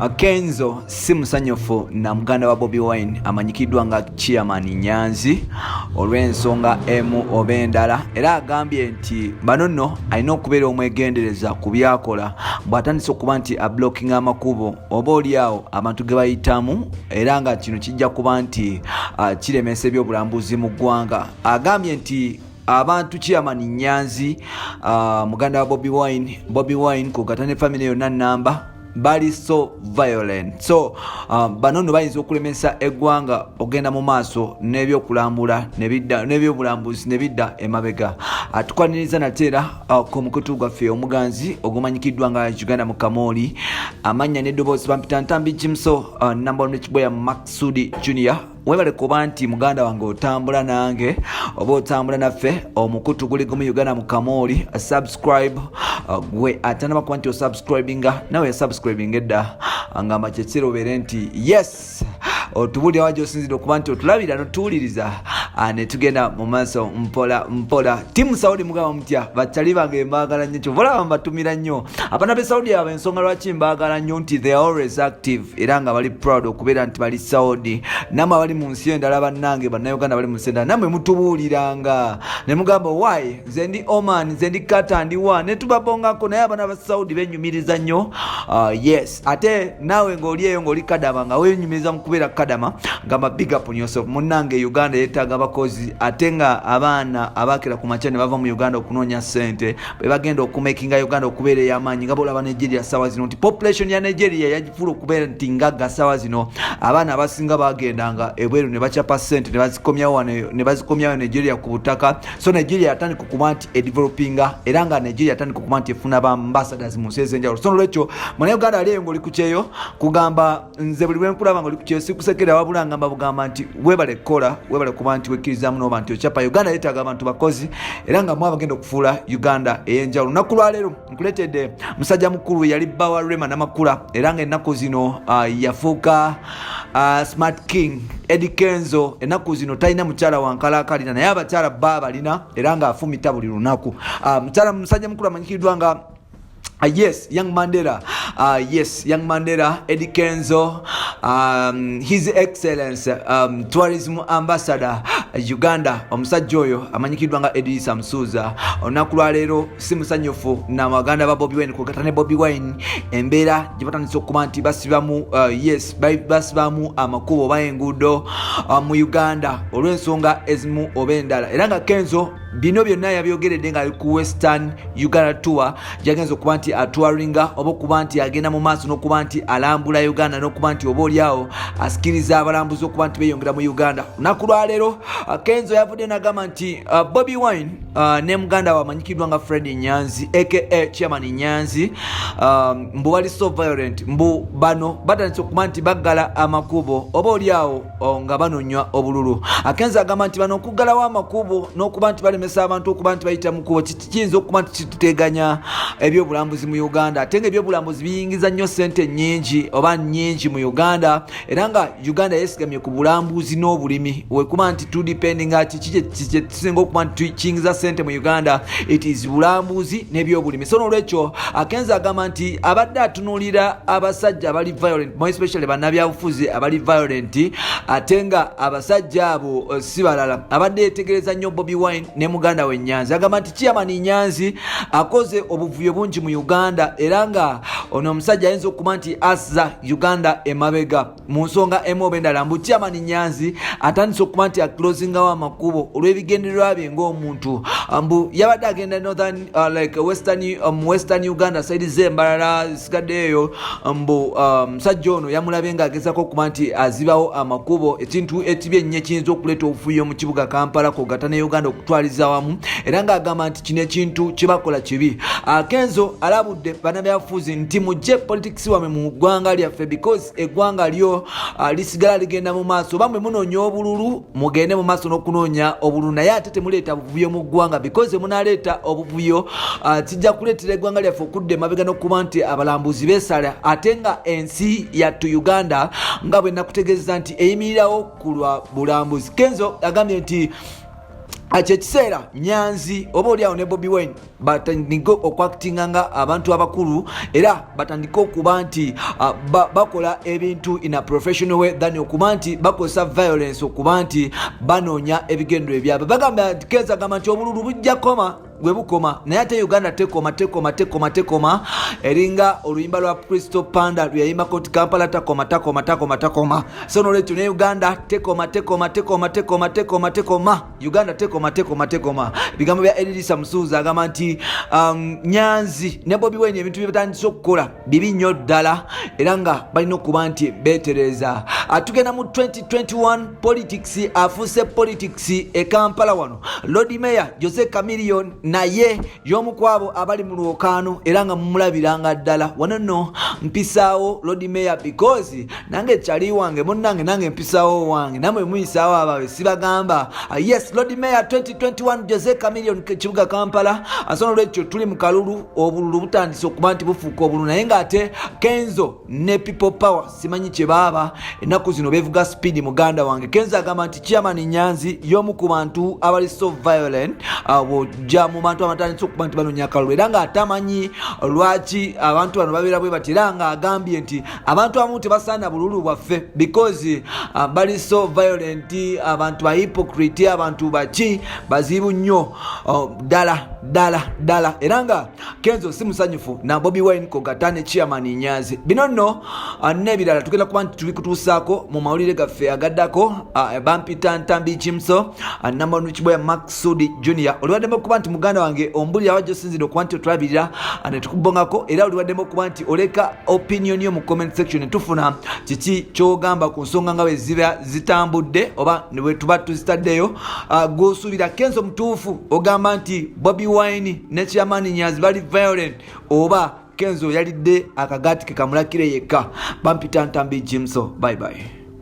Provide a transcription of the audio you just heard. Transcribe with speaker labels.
Speaker 1: Kenzo si musanyufu na muganda wa Bobi Wine amanyikiddwa nga Chairman Nyanzi olw'ensonga emu oba endala, era agambye nti bano nno alina okubeera omwegendereza ku byakola bw'atandise okuba nti ablockinga amakubo oba oli awo abantu ge bayitamu, era nga kino kijja kuba nti kiremesa ebyobulambuzi mu ggwanga. Agambye nti abantu Chairman Nyanzi, muganda wa Bobi Wine, Bobi Wine kugata ne famire yonna namba bali so violent. So bano nno bayinza okulemesa eggwanga okugenda mu maaso n'ebyokulambula n'ebyobulambuzi ne bidda emabega. Tukwaniriza nate era ku mukutu gwaffe omuganzi ogumanyikiddwa nga Uganda mu Kamooli. Amannya n'eddoboozi bampita Ntambi Jimso, number one Kiboya Maksudi Junior. Webale kuba nti muganda wange otambula nange oba otambula naffe. Omukutu guli gumu, Uganda mu Kamooli. Subscribe gwe atanaba kuba nti osubscribinga, nawe yasubscribinga edda, ngamba kyekiseera obeere nti yes, otubulira wa gyosinzira okuba nti otulabira notuwuliriza, ne tugenda mu maaso mpola mpola. Team Saudi, mugamba mutya bakyali bange? Mbaagala nnyo, kyova olaba mbatumira nnyo. Abaana be Saudi abo, ensonga lwaki mbaagala nnyo nti they are always active, era nga bali proud okubeera nti bali Saudi. Namwe abali mu nsi endala, bannange Bannayuganda bali mu nsi endala, nammwe mutubuuliranga ne mugamba, "Why nze ndi Oman, nze ndi Qatar, ndi wa," ne tubabongako. Naye abaana ba Saudi benyumiriza nnyo. Yes, ate naawe ng'oli eyo ng'oli kadama, nga wenyumiriza mu kubeera kadama, ngamba big up on yourself munnange. Uganda yeetaaga abakozi, ate nga abaana abakera ku makya ne bava mu Uganda okunoonya ssente be bagenda okumakinga Uganda okubeera ey'amaanyi, nga bolaba Nigeria sawa zino nti population ya Nigeria yagifuula okubeera nti ngagga. Sawa zino abaana abasinga bagendanga ebweru ne bacapa ssente ne bazikomyawo wano, ne bazikomyawo Nigeria ku butaka. So Nigeria yatandika okuba nti edevelopinga, era nga Nigeria yatandika okuba nti efuna ba ambassadors mu nsi ez'enjawulo. So nolwekyo Munauganda ali eyo ngaoli ku kyeyo, kugamba nze buli lwenkulaba nga oli ku kyeyo sikusekera, wabula ngamba bugamba nti webale kukola, webale kuba nti wekkirizamu noba nti okyapa. Uganda yeetaaga abantu bakozi, era nga mwe abagenda okufuula Uganda ey'enjawulo. Lunaku lwaleero nkuleetedde musajja mukulu, yali bba wa Rema Namakula, era nga ennaku zino yafuuka Smart King Eddie Kenzo. Ennaku zino talina mukyala wankalaakalira, naye abakyala ba balina, era ng'afumita buli lunaku. Mukyala musajja mukulu amanyikiddwa nga yes, Young Mandela. Yes, Young Mandela, Eddie Kenzo, His Excellence, Tourism Ambassador, Uganda. Omusajja oyo amanyikiddwa nga Edrisa Musuuza. Olunaku lwaleero si musanyufu na baganda ba Bobi Wine kugata ne Bobi Wine, embeera gye batandise okuba nti basibamu, yes, basibamu amakubo oba enguudo mu Uganda olw'ensonga ezimu oba endala. Era nga Kenzo bino byonna yabyogeredde ng'ali ku Western Uganda tour gyagenza okuba nti atouringa, oba okuba nti agenda mu maaso n'okuba nti alambula Uganda, n'okuba nti oba oliawo asikiriza abalambuzi okuba nti beeyongera mu Uganda. Olunaku lwaleero Kenzo yavudde n'agamba nti Bobi Wine ne muganda we amanyikiddwa nga Fred Nyanzi aka Chairman Nyanzi, mbu bali so violent, mbu bano batandise okuba nti baggala amakubo oba oliawo nga banonywa obululu. Kenzo agamba nti bano okuggalawo amakubo n'okuba nti balemesa abantu okuba nti bayita mu kkubo kiyinza okuba nti kituteganya ebyobulambuzi mu Uganda, ate nga ebyobulambuzi biyingiza nnyo sente nnyingi oba nnyingi mu Uganda, era nga Uganda yesigamye ku bulambuzi n'obulimi. Wekuba nti tudependinga kiki kyetusinga okuba nti kiyingiza sente mu Uganda, it is bulambuzi n'ebyobulimi. So nolwekyo Kenzo agamba nti abadde atunuulira abasajja abali violent, more especially bannabyabufuzi abali violent, ate nga abasajja abo si balala, abadde yetegereza nnyo Bobi Wine ne muganda we Nyanzi. Agamba nti Chairman Nyanzi akoze obuvuyo bungi mu Uganda, era nga ono omusajja ayinza okuba nti azza Uganda emabega mu nsonga emu oba endala. Mbu Chairman Nyanzi atandise okuba nti aclosingawo amakubo olw'ebigendererwa bye ng'omuntu. Mbu yabadde agenda northern, like western Uganda, side z'embalala zisigadde eyo. Mbu musajja ono yamulabye ng'agezako okuba nti azibawo amakubo, ekintu ekibi ennyo ekiyinza okuleeta obuvuyo mu kibuga Kampala kogata ne Uganda okutwaliza wamu, era ng'agamba nti kino ekintu kyebakola kibi. Kenzo alabudde bannabyabufuzi nti mujje politics wamwe mu ggwanga lyaffe, because eggwanga lyo lisigala ligenda mu maaso. Oba mwe munoonya obululu, mugende mu maaso n'okunoonya obululu, naye ate temuleeta buvuyo mu ggwanga, because munaleeta obuvuyo, kijja kuleetera eggwanga lyaffe okudda emabega n'okuba nti abalambuzi beesala, ate nga ensi yattu Uganda nga bwe nakutegeeza nti eyimirirawo ku lwa bulambuzi. Kenzo agambye nti Kyekiseera Nyanzi oba oliawo ne Bobi Wine batandike okwactinga nga abantu abakulu, era batandike okuba nti bakola ebintu in a professional way than okuba nti bakozesa violence okuba nti banoonya ebigendo ebyabwe. Bagamba nti Kenzo agamba nti obululu bujja koma gwe bukoma, naye ate Uganda tekoma, tekoma, tekoma, tekoma. Eringa oluyimba lwa Kristo Panda lweyayimbako nti Kampala takoma, takoma, takoma, takoma. So nolwekyo ne Uganda tekoma, tekoma, tekoma, tekoma, tekoma, tekoma. Uganda tekoma, tekoma, tekoma. Ebigambo bya Edirisa Musuuza agamba nti Nyanzi ne Bobi Wine ebintu bye batandise okukola bibi nnyo ddala, era nga balina okuba nti beetereza. Tugenda mu 2021, politics afuuse politics e Kampala. Wano Lord Mayor Jose Chameleone naye y'omu ku abo abali mu lwokaano, era nga mumulabiranga ddala. Wano nno mpisaawo Lord Mayor because nange kyali wange, munnange, nange mpisaawo wange, namwe muyisaawo abawe sibagamba. Yes, Lord Mayor 2021 Jose Chameleone, kibuga Kampala. So nolwekyo tuli mu kalulu, obululu butandise okuba nti bufuuka obululu, naye ng'ate Kenzo ne People Power simanyi kye baaba ennaku zino beevuga speed. Muganda wange Kenzo agamba nti Chairman Nyanzi y'omu ku bantu abali so violent, bw'ojja mu bantu abatandise okuba nti banoonya akalulu, era ng'atamanyi lwaki abantu bano babeera bwe bati, era ng'agambye nti abantu abamu tebasaana bululu bwaffe because bali so violent, abantu ba hypocrite, abantu baki bazibu nnyo ddala ddala ddala. Era nga Kenzo si musanyufu na Bobi Wine kogata ne Chairman Nyanzi. Bino nno n'ebirala tugenda kuba nti tuli kutuusaako mu mawulire gaffe agaddako. Bampita Ntambi Kimso, Namonu Kiboya Maksudi Junior. Oliwaddemu okuba nti muganda wange ombulira wajja osinzire okuba nti otulabirira ne tukubongako, era oliwaddemu okuba nti oleka opinion yo mu comment section, netufuna kiki kyogamba ku nsonga nga bwe ziba zitambudde oba bwe tuba tuzitaddeyo. Gwosuubira Kenzo mutuufu ogamba nti Bobi Wine ne Chairman Nyanzi bali violent, oba Kenzo yalidde akagaati ke kamulakire yekka? Bampita Ntambi Jimso, bye bye.